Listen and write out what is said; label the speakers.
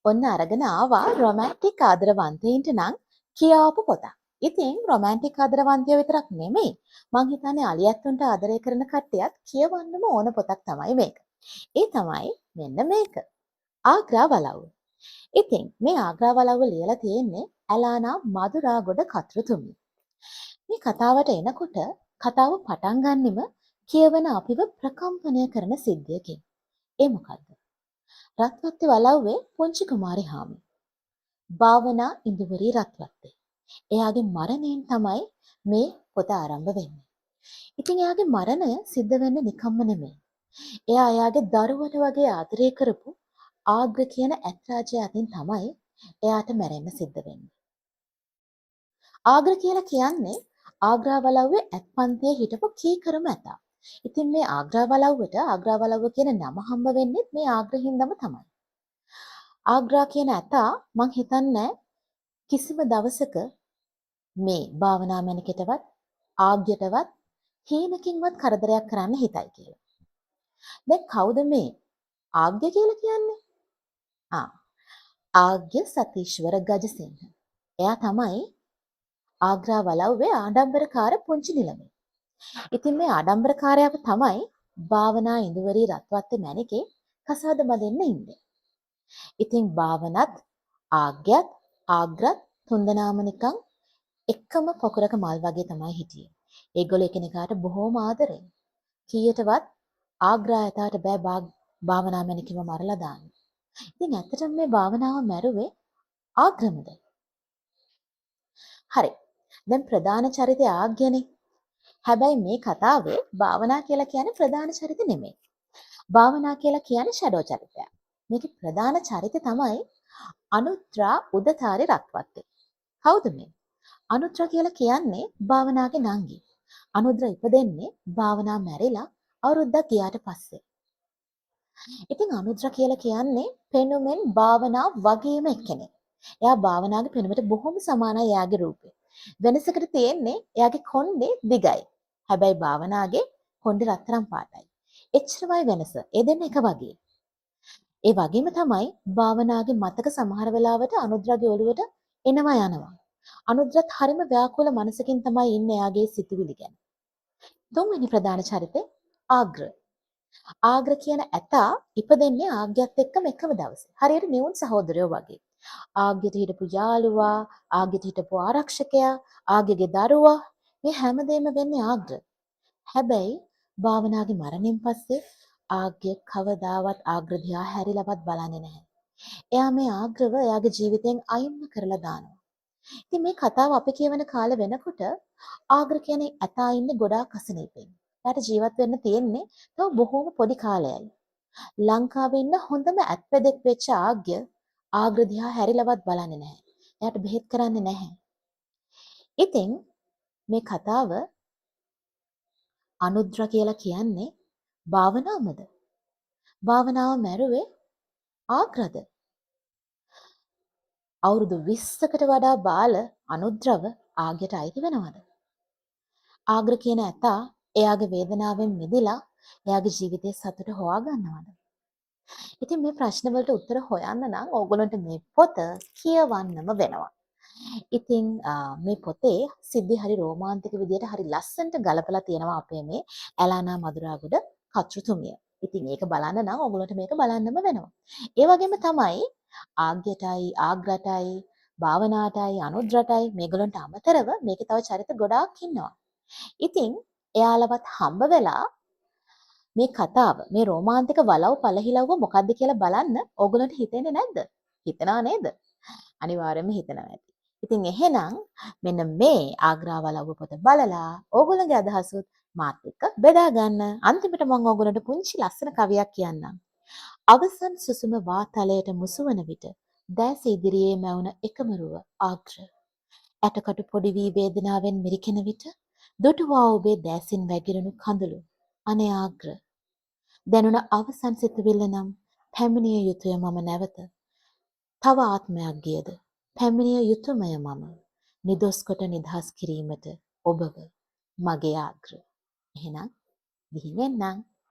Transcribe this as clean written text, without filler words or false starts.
Speaker 1: ඔන්න අරගෙන ආවා රොමැන්ටික් ආදරවන්තයින්ට නම් කියාපු පොතක්. ඉතින් රොමැන්ටික් ආදරවන්තයෝ විතරක් නෙමෙයි, මං හිතන්නේ අලි ඇත්තන්ට ආදරය කරන කට්ටියත් කියවන්නම ඕන පොතක් තමයි මේක. ඒ තමයි මෙන්න මේක. ආග්‍රා වලව්ව. ඉතින් මේ ආග්‍රා වලව්ව ලියලා තියෙන්නේ ඇලානා මදුරාගොඩ කතෘතුමිය. මේ කතාවට එනකොට කතාව පටන් ගන්නෙම කියවන අපිව ප්‍රකම්පනය කරන සිද්ධියකින්. ඒ මොකද්ද? රත්වත්තේ වලව්වේ පුංචි කුමාරි හාමි. භාවනා ඉඳුවරී රත්වත්තේ. එයාගේ මරණයෙන් තමයි මේ පොත ආරම්භ වෙන්නේ. ඉතින් එයාගේ මරණය සිද්ධ වෙන්නේ නිකම්ම නෙමෙයි. එයා එයාගේ දරුවට වගේ ආදරය කරපු ආග්‍ර කියන ඇත් රාජයා අතින් තමයි එයාට මැරෙන්න සිද්ධ වෙන්නේ. ආග්‍ර කියලා කියන්නේ ආග්‍රා වලව්වේ ඇත් පන්තියේ හිටපු කීකරුම ඇතා. ඉතින් මේ ආග්‍රා වලව්වට ආග්‍රා වලව්ව කියන නම හම්බ වෙන්නෙත් මේ ආග්‍ර හින්දාම තමයි. ආග්‍රා කියන ඇතා මං හිතන්නේ කිසිම දවසක මේ භාවනා මැණිකටවත් ආග්‍යටවත් හීනකින්වත් කරදරයක් කරන්න හිතයි කියලා. දැන් කවුද මේ ආග්‍ය කියලා කියන්නේ? ආ, ආග්‍ය සතීශ්වර ගජසිංහ. එයා තමයි ආග්‍රා වලව්වේ ආඩම්බරකාර පුංචි නිලමේ. ඉතින් මේ ආඩම්බරකාරයාව තමයි භාවනා ඉඳුවරී රත්වත්තේ මැණිකේ කසාද බඳින්න ඉන්නේ. ඉතින් භාවනත් ආග්‍යත් ආග්‍රත් තුන්දෙනාම නිකන් එකම පොකුරක මල් වගේ තමයි හිටියේ. ඒගොල්ලෝ එකිනෙකාට බොහෝම ආදරෙයි. කීයටවත් ආග්‍රා ඇතාට බෑ භාවනා මැණිකෙම මරලා දාන්න. ඉතින් ඇත්තටම මේ භාවනාව මැරුවේ ආග්‍රමද? හරි. දැන් ප්‍රධාන චරිතය ආග්‍යනේ. හැබැයි මේ කතාවේ භාවනා කියලා කියන්නේ ප්‍රධාන චරිත නෙමෙයි. භාවනා කියලා කියන්නේ ෂැඩෝ චරිතයක්. මේකේ ප්‍රධාන චරිතය තමයි අනුද්‍රා උදතාරි රත්වත්තේ. කවුද මේ? අනුද්‍රා කියලා කියන්නේ භාවනාගේ නංගි. අනුද්‍රා ඉපදෙන්නේ භාවනා මැරිලා අවුරුද්දක් ගියාට පස්සේ. ඉතින් අනුද්‍රා කියලා කියන්නේ පෙනුමෙන් භාවනා වගේම එක්කෙනෙක්. එයා භාවනාගේ පෙනුමට බොහොම සමානයි එයාගේ රූපේ. වෙනසකට තියෙන්නේ එයාගේ කොණ්ඩේ දිගයි. හැබැයි භාවනාගේ කොණ්ඩේ රත්තරන් පාටයි. එච්චරමයි වෙනස. ඒ දෙන්න එක වගේ. ඒ වගේම තමයි භාවනාගේ මතක සමහර වෙලාවට අනුද්‍රාගේ ඔළුවට එනවා යනවා. අනුද්‍රත් හරිම ව්‍යාකූල මනසකින් තමයි ඉන්නේ එයාගේ සිතුවිලි ගැන. තුන්වෙනි ප්‍රධාන චරිතේ ආග්‍ර. ආග්‍ර කියන ඇතා ඉපදෙන්නේ ආග්‍යත් එක්කම එකම දවසේ. හරියට නිවුන් සහෝදරයෝ වගේ. ආග්‍යයට හිටපු යාළුවා, ආග්‍යයට හිටපු ආරක්ෂකයා, ආග්‍යගේ දරුවා මේ හැමදේම වෙන්නේ ආග්‍ර. හැබැයි භාවනාගේ මරණයෙන් පස්සේ ආග්‍ය කවදාවත් ආග්‍ර දිහා හැරිලවත් බලන්නේ නැහැ. එයා මේ ආග්‍රව එයාගේ ජීවිතයෙන් අයින්ම කරලා දානවා. ඉතින් මේ කතාව අපි කියවන කාලෙ වෙනකොට ආග්‍ර කියන්නේ ඇතා ඉන්නේ ගොඩාක් අසනීපෙන්. එයාට ජීවත් වෙන්න තියෙන්නේ තව බොහෝම පොඩි කාලයයි. ලංකාවේ ඉන්න හොඳම ඇත්පෙදෙක් වෙච්ච ආග්‍ය ආග්‍ර දිහා හැරිලවත් බලන්නේ නැහැ. එයාට බෙහෙත් කරන්නේ නැහැ. ඉතින් මේ කතාව අනුද්‍ර කියලා කියන්නේ භාවනාවමද? භාවනාව මැරුවේ ආග්‍රද? අවුරුදු 20කට වඩා බාල අනුද්‍රව ආග්‍යට අයිති වෙනවද? ආග්‍ර කියන ඇතා එයාගේ වේදනාවෙන් මිදිලා එයාගේ ජීවිතයේ සතුට හොයා ගන්නවද? ඉතින් මේ ප්‍රශ්න වලට උත්තර හොයන්න නම් ඕගොල්ලන්ට මේ පොත කියවන්නම වෙනවා. ඉතින් මේ පොතේ සිද්ධි හරි රෝමාන්තික විදියට හරි ලස්සනට ගලපලා තියෙනවා අපේ මේ ඇලානා මදුරාගොඩ කතෘතුමිය. ඉතින් ඒක බලන්න නම් ඕගොල්ලන්ට මේක බලන්නම වෙනවා. ඒ වගේම තමයි ආග්‍යටයි ආග්‍රටයි භාවනාටයි අනුද්‍රටයි මේගොල්ලන්ට අමතරව මේකේ තව චරිත ගොඩාක් ඉන්නවා. ඉතින් එයාලවත් හම්බ වෙලා මේ කතාව මේ රෝමාන්තික වලව් පළහිලව්ව මොකද්ද කියලා බලන්න ඕගොල්ලන්ට හිතෙන්නේ නැද්ද? හිතනවා නේද? අනිවාර්යයෙන්ම හිතනවා ඇති. ඉතින් එහෙනම් මෙන්න මේ ආග්‍රා වලව්ව පොත බලලා ඕගොල්ලන්ගේ අදහසුත් මාත් එක්ක බෙදා ගන්න. අන්තිමට මම ඕගොල්ලන්ට පුංචි ලස්සන කවියක් කියන්නම්. අවසන් සුසුම වාතලයට මුසුවන විට දැස ඉදිරියේ මැවුන එකම රුව ආග්‍ර. ඇටකටු පොඩි වී වේදනාවෙන් මිරිකෙන විට දුටුවා ඔබේ දෑසින් වැගිරුණු කඳුළු. අනේ ආග්‍ර. දැනුණ අවසන් සිතුවිල්ල නම් පැමිණිය යුතුය මම නැවත. තව ආත්මයක් ගියද පැමිණිය යුතුමය මම. නිදොස් කොට නිදහස් කිරීමට ඔබව මගේ ආග්‍ර. එහෙනම් ගිහින් එන්නම්.